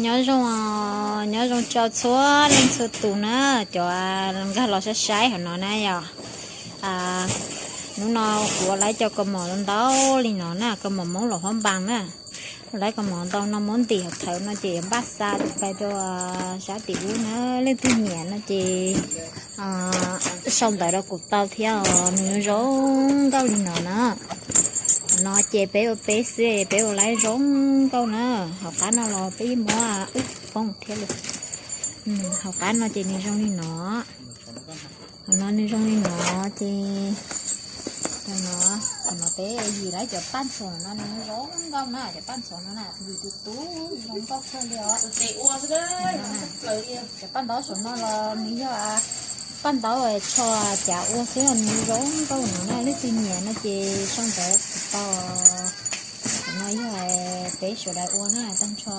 Nyob zoo, nyob zoo rau txhua leej txhua tus na, cov nkag los saib saib hauv no na yom. Hnub no kuv ua lawv cov kaus mom ntau li no na, kaus mom Hmoob Luam Phab Npas na. Lawv kaus mom ntau no muab ntim hauv thawv no ces yuav npaj xa tus pais rau sab tim ub na. Leej twg nyiam no ces sau ntawv rau kuv tau thiab os, nws zoo nkauj li no na. No ces peb ua peb xwb, peb ua lawv zoo nkauj na. Hauv qab no los peb muab, poob thiab li. Hauv qab no ces nws zoo li no. Qhov no nws zoo li no ces, no, qhov no peb yim lawv cov paj ntxhuav no nws zoo nkauj na, cov paj ntxhuav no na yim tus tub zoo nkauj kawg li os. Cov paj ntaub saum no los nws yog paj ntaub tsho cav ua xwb, nws zoo nkauj no na. Leej twg nyiam no ces sau ntawv tau. Qhov no yog peb sawv daws ua na, tag nrho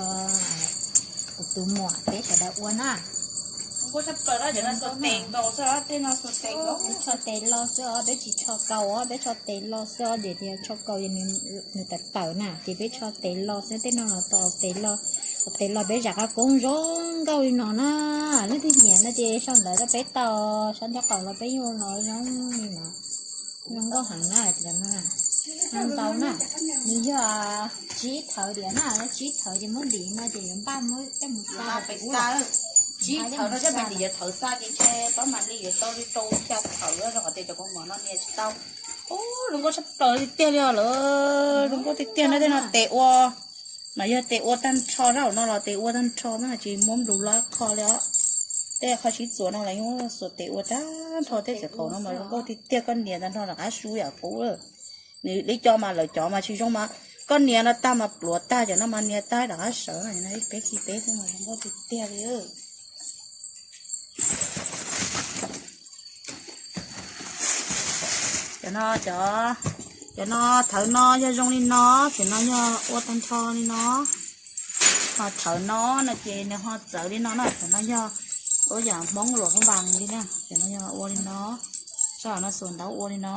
kuv tus muam peb sawv daws ua na. Tsho tes los xwb os, peb tsis tsho kaus os, peb tsho tes los xwb os, ces tias tsho kaus ces nws tawv tawv na, ces peb tsho tes los xwb, tej no los tau tes los, tes los peb zam qab koob zoo nkauj li no na. Leej twg nyiam no ces sau ntawv rau peb tau, sab nraub qaum los peb yuav los zoo li no. Zoo nkauj heev na, cov no ntau na, nws yog tsib thawv diam na, tsib thawv ces muab ntim no ces yuav npaj muab coj mus xa pem ub. Tsib thawv no coj mus ntim, yuav thawv xa ces ntshe pab mam li yuav tau li rau xya thawv rau qhov tias cov kaus mom no nias tsis tau. Ub, zoo nkauj tshaj plaws li tiag li os lawm, zoo nkauj tiag tiag na. Tej no tes ua, mas yog tes ua tag nrho, zaub no los tes ua tag nrho na, tsis muab nplus loj qho li os. Tej qho sib txuas no los yeej xuas tes ua tag nrho, tej txiv qaub no mas zoo nkauj tiag tiag, koj nias tag nrho rov qab su yam qub lawm. Nws li cov mas lawv cov mas tsis zoo mas, koj nias no tag mas pluav tag, cov no mas nias tag rov qab sawv, peb khi peb xwb mas zoo nkauj tiag tiag li. Cov no, cov, cov no thawv no yog zoo li no, cov no yog ua tag nrho li no. Ho thawv no no ces nws ho txawv li no na, cov no yog ua yam Hmoob Luam Phab Npas li na, cov no yog ua li no. Tso no xuas ntaub ua li no.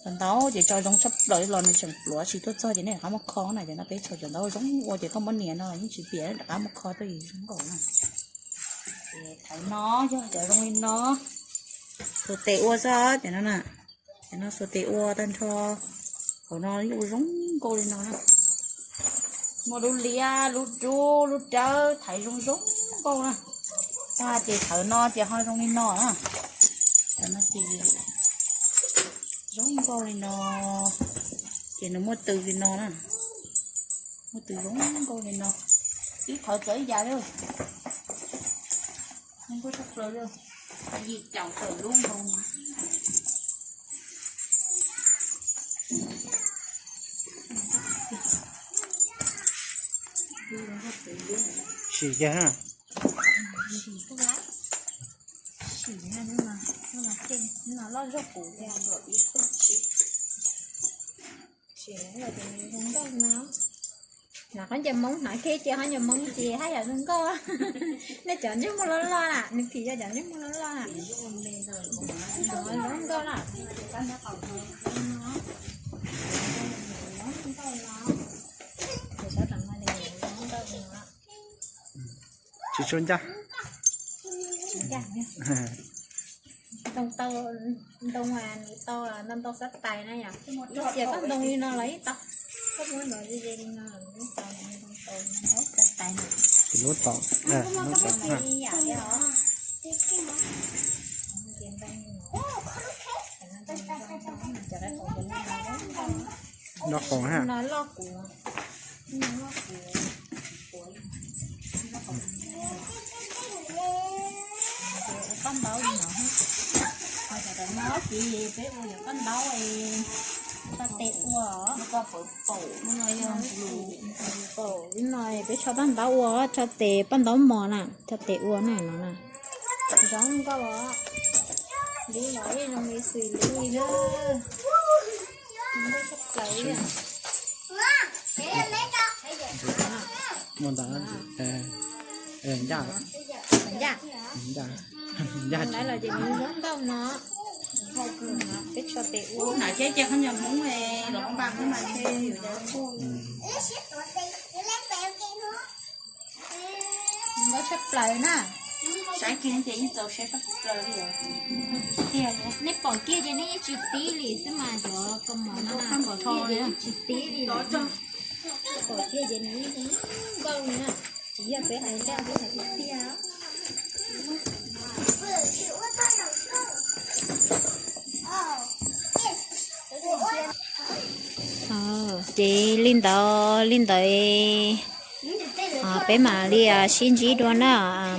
Cov ntaub ces tso zoo tshaj plaws li los nws tseem pluav tsis tuaj txog ces nej rov qab muab kho na, cov no peb tso cov ntaub zoo ua ces koj muab nias no yeej tsis piam, rov qab muab kho tuaj es zoo nkauj na. Ces thawv no yog cov zoo li no, xuas tes ua xwb cov no na. Cov no xuas tes ua tag nrho, hauv no yeej ua zoo nkauj li no na. Muaj lub liab, lub dub, lub dawb, thaiv zoo zoo nkauj na. Tag ces thawv no ces ho zoo li no na. Thawv no ces zoo nkauj li no, ces nws muaj tw li no na. Muaj tw zoo nkauj li no. Ib thawv txawv ib yam li. Zoo nkauj tshaj plaws li. Yim caum tawm lub nkaus. Sim kiag na. Sim, sim no loj zog kuv tiag. Sim no zoo nkauj no. Hnav qhob ncaws Hmoob, hnav kiag cia qhob ncaws Hmoob ces haj yam zoo nkauj. Nej cov ntsej muag loj loj na, nws phim yog cov ntsej muag loj loj na. Zoo nkauj na. Tsis tshua ncaj. Ntoo tau, ntoo nws tau, ntoo ntau xab tais na yom. Ib txhia koj ntoo li no los yeej tau. Koj muab ntoo ze ze li no los yeej tau, ntoo tau xab tais na. Lub tom, lub tom na. Nroj qoos ha. Paj ntaub li no, ho cov no ces peb ua yog paj ntaub, tso tes ua. Paum li no peb tso paj ntaub ua, tso tes paj ntaub mos na, tso tes ua na no na. Zoo nkauj os. Lub los yeej zoo li xws lub li na. Zoo nkauj tshaj plaws li. Mus ntawd, ncaj, ncaj, ncaj. Ntawd los ces nws zoo nkauj no. Peb tso tes ua na, ces qhov nyuag Hmoob los npam mas ces yus cov. Tshaj plaws na. Saib kiag ces yeej txaus saib tshaj plaws li os. Nej pom kiag ces nej yeej tsis tib li xwb mas cov kaus mom no, pom kiag ces yeej tsis tib li. Pom kiag ces nws yeej zoo nkauj li na. Tsis yog peb hais ncaj, peb hais tiag tiag. Ces li ntawd li ntawd, peb mam li sib ntsib dua na,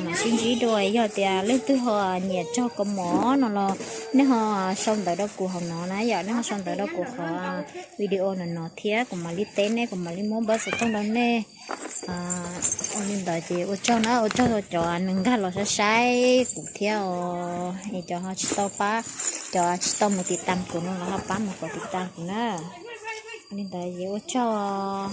mam sib ntsib dua. Yog tias leej twg ho nyiam tsaug kaus mom no los nej ho sau ntawv rau kuv hauv no na yom, nej ho sau ntawv rau kuv qhov video no no thiab kuv mam li teb nej, kuv mam li muab npawb xov tooj rau nej. Ua li ntawd ces ua tsaug na, ua tsaug rau cov neeg nkag los saib saib kuv thiab os, es cov ho tsis tau pab, cov tsis tau mus tiv tas kuv no los ho pab mus kom tiv tas kuv na. Ua li ntawd ces ua tsaug.